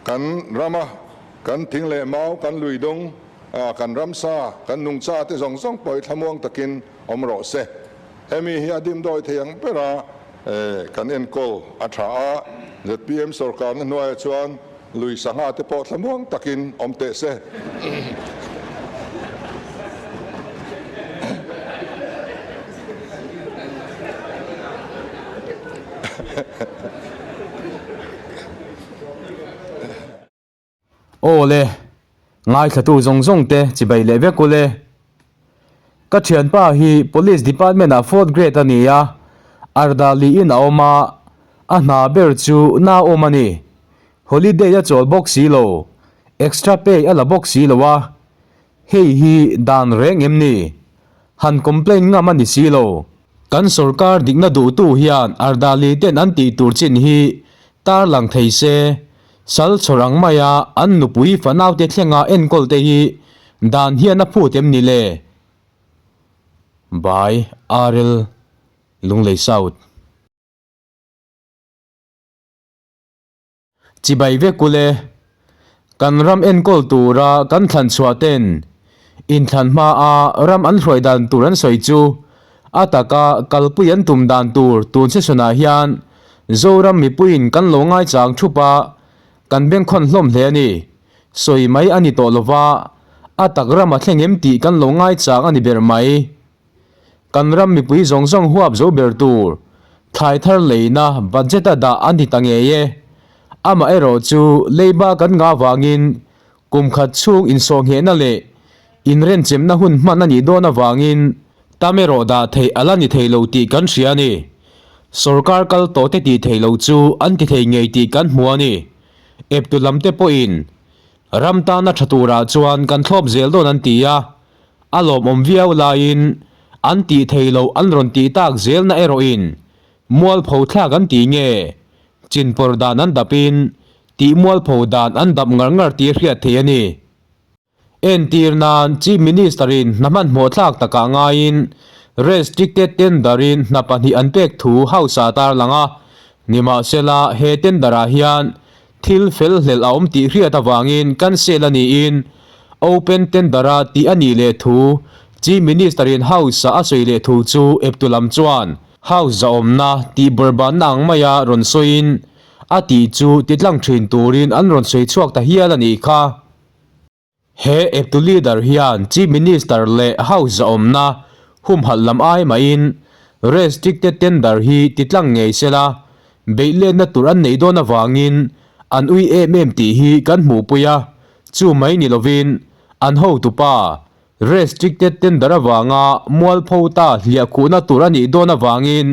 Kan rama kan thing leh mau, kan lui dung, kan ramsa, kan nungcha te zawng zawng pawh hi thlamuang takin awm rawh se. Hemi hi a dimdawi thei ang bera kan enkawl a tha a, zpm sorkarna hnuaiah chuan lui sangha te pawh thlamuang takin awm teh se. Aw le, ngaithlatu zawng zawng te chibai leh vek ule. Ka thianpa hi Police Department ah fourth grade a ni a, Ardali in a awm a, a hna ber chu na awm a ni. Holiday a chawl bawk si lo, extra pay a la bawk si lo a, Hei hi dan reng em ni? Han complain ngam a ni si lo. Kan sorkar dikna duhtu hian Ardali ten an tih tur chin hi tarlang thei se, sal chhawr ang maia an nupui fanaute thlenga enkawl te hi dan hian a phut em ni le? By RL Lunglei South. Chibai vek ule, kan ram enkawl tura kan thlan chhuah ten inthlan hmaa ram an hruai dan tur an sawi chu a taka kalpui an tum dan tur tun session ah hian Zoram mipuiin kan lo ngaichang thup a, kan bengkhawn hlawm hle a ni. Sawi mai a ni tawh lova, a tak ram a thleng em tih kan lo ngaichang a ni ber mai. Kan ram mipui zawng zawng huap zo ber tur thlai thar leina budget a dah a ni ta ngei e. Amaherawh chu leiba kan ngah vangin kum khat chhung insawhnghehna leh inrenchemna hun hman a nih dawn avangin tam erawh dah theih a la ni thei lo tih kan hria a ni. Sorkar kal tawh te tih theih loh chu an ti thei ngei tih kan hmu a ni. Eptu lam te pawhin ram tana tha turah chuan kan thlawp zel dawn an ti a. A lawmawm viau laiin an tih thei loh an rawn tih tak zelna erawhin mualpho thlak an tih nge? Chinpawr dan an dapin tih mualpho dan an dap ngar ngar tih hriat theih a ni. Entir nan Chief Minister-in hna hmanhmawh thlak takah ngaiin restricted tender-in hna pahnih an pek thu House-ah a tarlang a, nimahsela he tender-ah hian Thil fel hlelh a awm tih hriat avangin cancel a niin open tender-a tih a nih leh thu Chief Minister-in House-a a sawi leh thu chu eptu lam chuan House zahawmna tih bawrhbanna ang maia rawn sawiin a tih chu titlang thin turin an rawn sawi chhuak ta hial a nih kha. He eptu leader hian Chief Minister leh House zahawmna humhalh lam ai mahin restricted tender hi titlang ngei sela, beihlenna tur an neih dawn avangin an ui em em tih hi kan hmuhpui a, chu mai ni lovin an hotupa restricted tender avanga mualpho ta hliahkhuhna tur a nih dawn avangin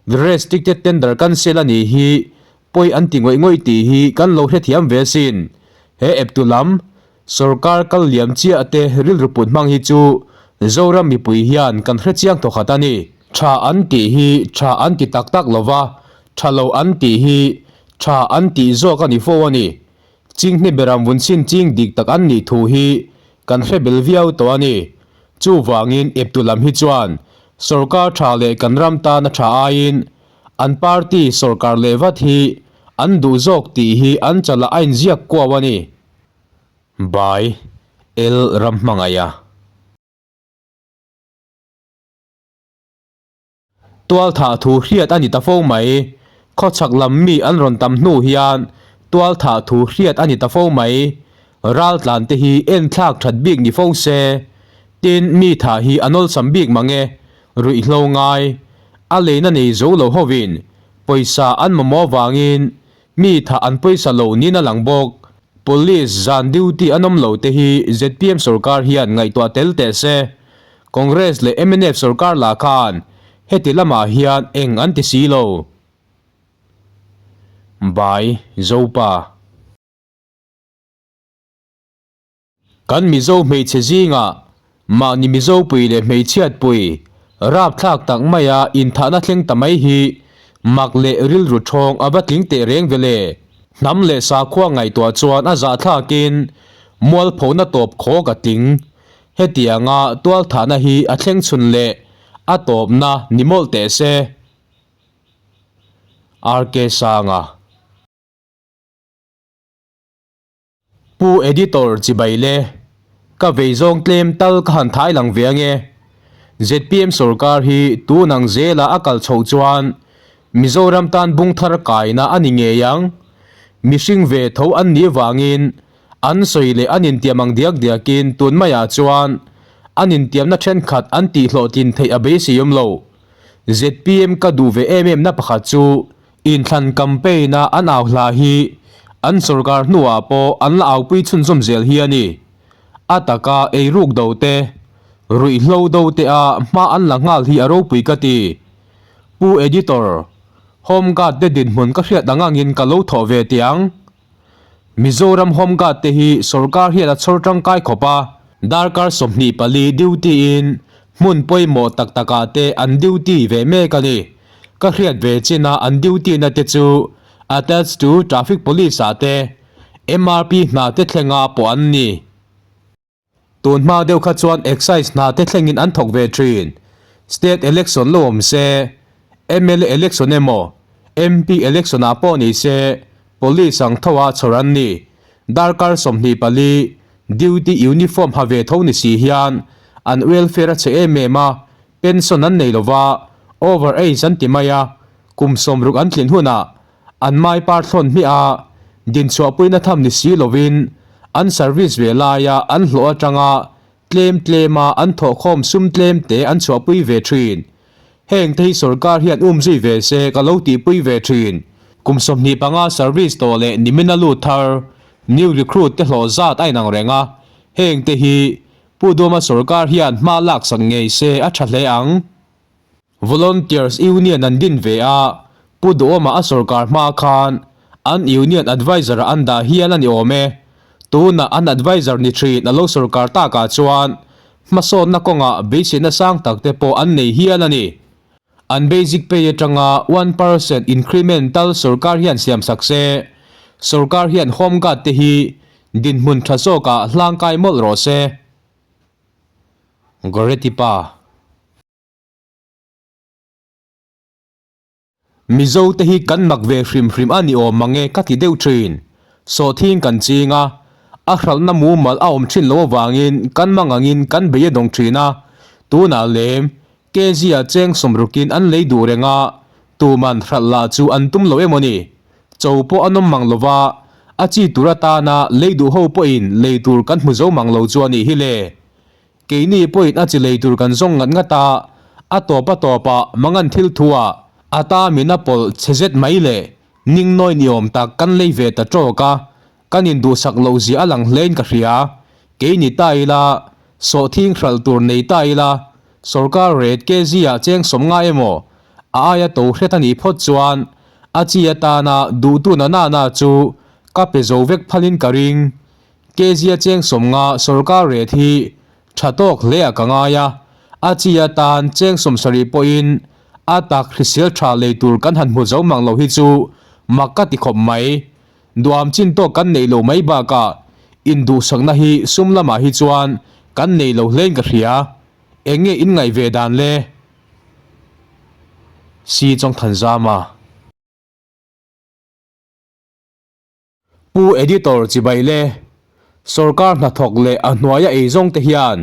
restricted tender cancel a nih hi Pawi an ti ngawih ngawih tih hi kan lo hrethiam ve asin. He eptu lam, sorkar kal liam chiah te rilru put hmang hi chu Zoram mipui hian kan hrechiang thawkhat a ni. Tha an tih hi tha an ti tak tak lo va, tha lo an tih hi tha an tih zawk a ni fo a ni. Chinghne beram vun chhin ching dik tak an nih thu hi kan hre bel viau tawh a ni. Chuvangin eptu lam hi chuan sorkar tha leh kan ram tana tha aiin An party sorkar leh vat hi an duh zawk tih hi an chalah a inziak kuau a ni. By L Ramhmangaiha. Tualthah thu hriat a ni ta fo mai. Khawchhak lam mi an rawn tam hnu hian tualthah thu hriat a ni ta fo mai. Raltlan te hi enthlak that bik ni fo se. Tin, mi thah hi a nawlsam bik mang e. Ruihhlo ngai, a leina nei zo lo hovin pawisa an mamawh avangin mi thah an pawisa lo niin a lang bawk. Police zan duty an awm lo te hi zpm sorkar hian ngaihtuah tel teh se. Congress leh mnf sorkar lah khan heti lamah hian eng an ti si lo. By Zopa. Kan Mizo hmeichhe zingah mahni Mizo pui leh hmeichhiat pui rapthlak tak maia inthahna thleng ta mai hi mak leh rilru thawng a va tling teh reng ve le. Hnam leh sakhua ngaihtuah chuan a zahthlakin mualphona tawp khawk a tling. Hetianga tualthahna hi a thleng chhun leh a tawpna ni mawlh teh se. RK Sanga. Pu Editor chibai le, ka vei zawng tlem tal ka han thai lang ve ange. Zpm sorkar hi tun ang zela a kal chhoh chuan Mizoram tan bung thar kaina a ni ngei ang. Mihring ve tho an nih vangin an sawi leh an intiam ang diak diakin tun maiah chuan an intiamna thenkhat an tihhlawhtlin theih a beisei awm lo. Zpm ka duh ve em em na pakhat chu Inthlan campaign a an au hla hi an sorkar hnuah pawh an la aupui chhunzawm zel hi a ni. A taka eiruk do te, ruihhlo do te a hma an la nghal hi a ropui ka ti. Pu Editor, Home Guard te dinhmun ka hriat ang angin ka lo thawh ve teh ang. Mizoram Home Guard te hi sorkar hian a chhawr tangkai khawp a, darkar 24 duty in hmun pawimawh tak takah te an duty ve mek a ni. Ka hriat ve chin a an duty na te chu attached to traffic police ah te, MRP hna te thlenga pawh an ni. Tun hma deuh kha chuan Excise hna te thlengin an thawk ve thin. State election lo awm se, mla election emaw, MP election ah pawh ni se, Police ang tho a chhawr an ni. Darkar 24 duty uniform ha ve tho ni si hian an welfare a chhe em em a, pension an nei lova, over age an ti mai a, kum 60 an tlin hunah An mai par thlawn hmiah a, dinchhuahpuina tham ni si lovin an service ve laia an hlawh atanga tlem tlema an thawhkhawm sum tlem te an chhuahpui ve thin. Heng te hi sorkar hian umzui ve se ka lo tihpui ve thin. Kum 25 service tawh leh nimina lut thar, new recruit te hlawh zat a inang reng a, heng te hi Pu Duama sorkar hian hma laksak ngei se a tha hle ang. Volunteers Union an din ve a, Pu Duhawma a sorkar hma khan an Union Adviser ah an dah hial a ni awm e. Tunah an Adviser ni thin a lo sorkar takah chuan hmasawnna kawngah beiseina sang tak te pawh an nei hial a ni. An basic pay atanga 1% increment tal sorkar hian siam sak se, sorkar hian Home Guard te hi dinhmun tha zawkah hlangkai mawlh rawh se. Goretti pa. Mizo te hi kan mak ve hrim hrim a ni awm mang e ka ti deuh thin. Sawhthing kan ching a, a hralhna mumal a awm thin loh avangin kan mang angin kan bei a dawng thin a, tunah lem kg ah cheng sawmrukin an lei duh reng a, tuman hralh lah chu an tum lo emaw ni. Cho pawh an awm mang lova, a chi tur atana lei duh ho pawhin lei tur kan hmu zo mang lo chu a nih hi le. Keini pawhin a chi lei tur kan zawng ngat ngat a, a tawp a tawpah mangan thil thuah a ta min a pawlh chhe zet mai le, ningnawi ni awm tak kan lei ve ta tawk a, kan induhsak loh zia a lang hlein ka hria. Keini ta ila, sawhthing hralh tur nei ta ila, sorkar rate kg ah cheng sawm ngai emaw, a aia to hret a nih phawt chuan a chi atana duhtu na na na chu ka pe zo vek phalin ka ring. Kezia cheng 50 sorkar rate hi tha tawk hle a ka ngai a, a chi atan cheng 70 pawhin a tak hrisel tha lei tur kan han hmu zo mang lo hi chu mak ka ti khawp mai. Duam chin tawk kan neih loh mai bakah induhsakna hi sum lamah hi chuan kan nei lo hlein ka hria. Eng nge in ngaih ve dan le? Si Chawngthanzama. Pu Editor chibai le, Sorkar hnathawk leh a hnuaia eizawng te hian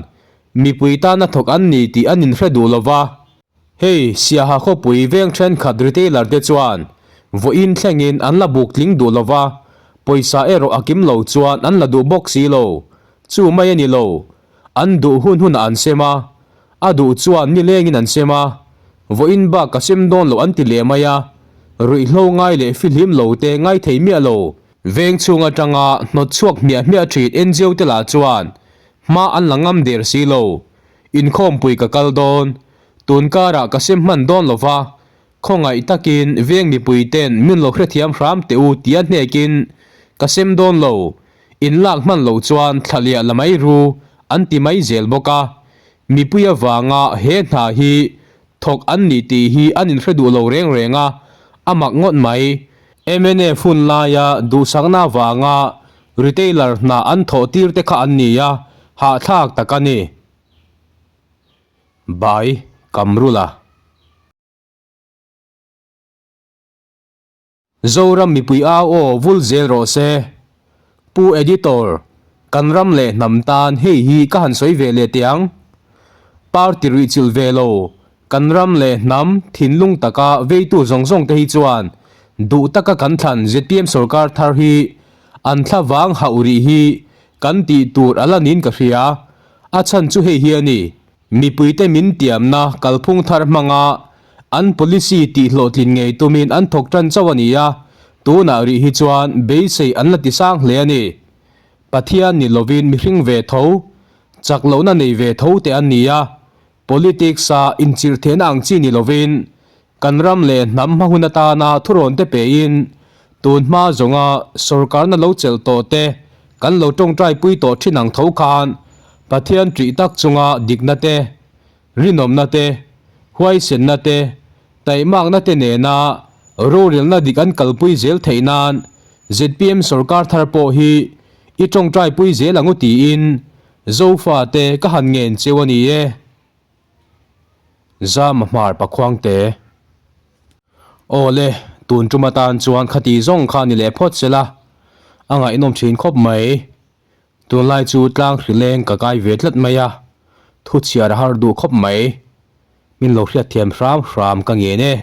mipui tana thawk an ni tih an inhre duh lova. Hei Siaha khawpui veng thenkhat retailer te chuan vawiin thlengin an la buk tling duh lova, pawisa erawh a kim lo chuan an la duh bawk si lo. Chu mai a ni lo, an duh hun hunah an sem a, A duh chuan nilengin an sem a, vawiin bak ka sem dawn loh an ti leh mai a, ruihhlo ngai leh fihlim lo te ngai thei miah lo. Veng chhung atanga hnawt chhuak hmiah hmiah thin NGO te lah chuan hma an la ngam der si lo. Inkhawmpui ka kal dawn, tun karah ka sem hman dawn lo va, khawngaih takin veng mipui ten min lo hrethiam hram teh u tia hnekin ka sem dawn lo, in lak hman loh chuan thlaliah la mai ru an ti mai zel bawk a. Mipui avanga he hna hi thawk an nih tih hi an inhre duh lo reng reng a, a mak ngawt mai. Mnf hun laia duhsakna avanga retailer hna an thawh tir te kha an ni a, hahthlak tak a ni. Bai Kamrula. Zoram mipui au aw vul zel rawh se. Pu Editor, kan ram leh hnam tan hei hi ka han sawi ve leh teh ang. Party ruihchilh ve lo, kan ram leh hnam thinlung taka veitu zawng zawng te hi chuan duh taka kan thlan zpm sorkar thar hi an thla vang hauh rih hi kan tih tur a la niin ka hria. A chhan chu hei hi a ni. Mipuite min tiamna kalphung thar hmanga an policy tih hlawhtlin ngei tumin an thawk tan chauh a ni a, tunah rih hi chuan beisei an la ti sang hle a ni. Pathian ni lovin mihring ve tho, chak lohna nei ve tho te an ni a, politics-a inchirhthehna ang chi ni lovin kan ram leh hnam hma hun atana thurawn te pein tun hma zawnga sorkarna lo chelh tawh te kan lo tawngtai pui tawh thin ang tho khan Pathian ṭih tak chunga dikna te, rinawmna te, huaisenna te, taihmakna te nena rorelna dik an kalpui zel theih nan zpm sorkar thar pawh hi i tawngtai pui zel ang u tiin Zofate ka han ngen cheu a ni e. Zama hmar Pakhuangte. Aw le, tun tum atan chuan khati zawng kha ni leh phawt sela, a ngaihnawm thin khawp mai. Tunlai chu tlang hrileng ka kai ve tlat mai a, thu chhiar a har duh khawp mai. Min lo hriatthiam hram hram ka ngen e.